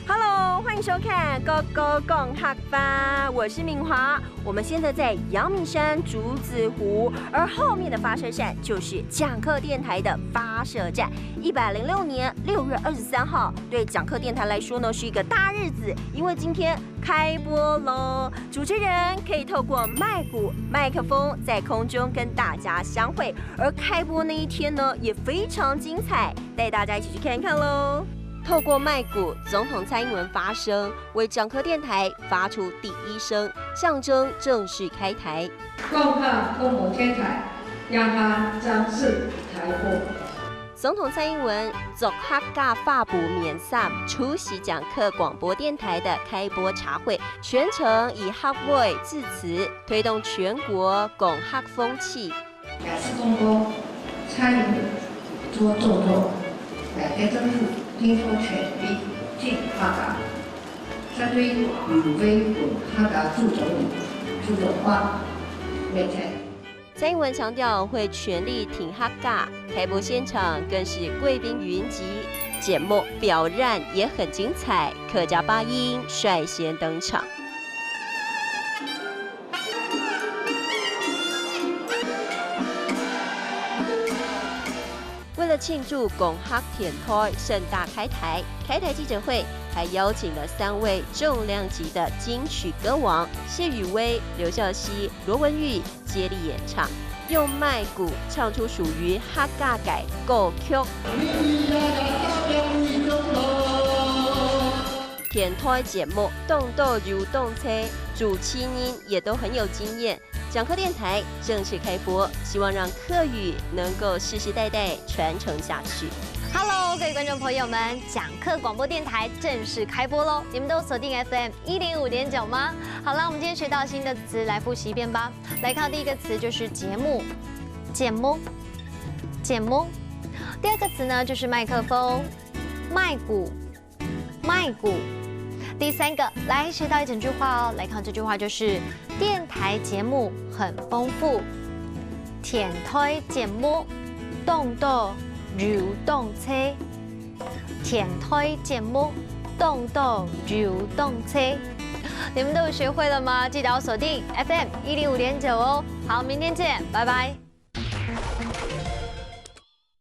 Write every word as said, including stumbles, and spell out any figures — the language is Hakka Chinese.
Hello，欢迎收看《哥哥讲客话》，我是敏华。我们现在在阳明山竹子湖，而后面的发射扇就是讲客电台的发射站。一百零六年六月二十三号，对讲客电台来说呢是一个大日子，因为今天开播喽。主持人可以透过麦克麦克风在空中跟大家相会，而开播那一天呢也非常精彩，带大家一起去看看喽。透过麦克，总统蔡英文发声，为讲客电台发出第一声，象征正式开台。讲客广播电台，这下正式开播。总统蔡英文着客家花布棉衫，出席讲客广播电台的开播茶会，全程以客话致辞，推动全国讲客风气。也是通过蔡英文做总统，来给政府更多权力进行发展。 绝對毋會分客家主張、主張話面前。蔡英文强调会全力挺客家，开播现场更是贵宾云集，节目表演也很精彩，客家八音率先登场。 为了庆祝讲客电台盛大开台，开台记者会还邀请了三位重量级的金曲歌王谢宇威、刘孝希、罗文玉接力演唱，用麦克唱出属于客家的歌曲。电台节目动到有动车，主持人也都很有经验， 讲客电台正式开播，希望让客语能够世世代代传承下去。Hello，各位观众朋友们，讲客广播电台正式开播喽！你们都锁定F M一零五点九吗？好了，我们今天学到新的词，来复习一遍吧。来看到第一个词就是节目，节目，节目。第二个词呢就是麦克风，麦克， 麦克。第三个，来学到一整句话哦。来看这句话就是电台节目很丰富。电台节目动到有动车。电台节目动到有动车。你们都有学会了吗？记得要锁定F M一零五点九哦。好，明天见，拜拜。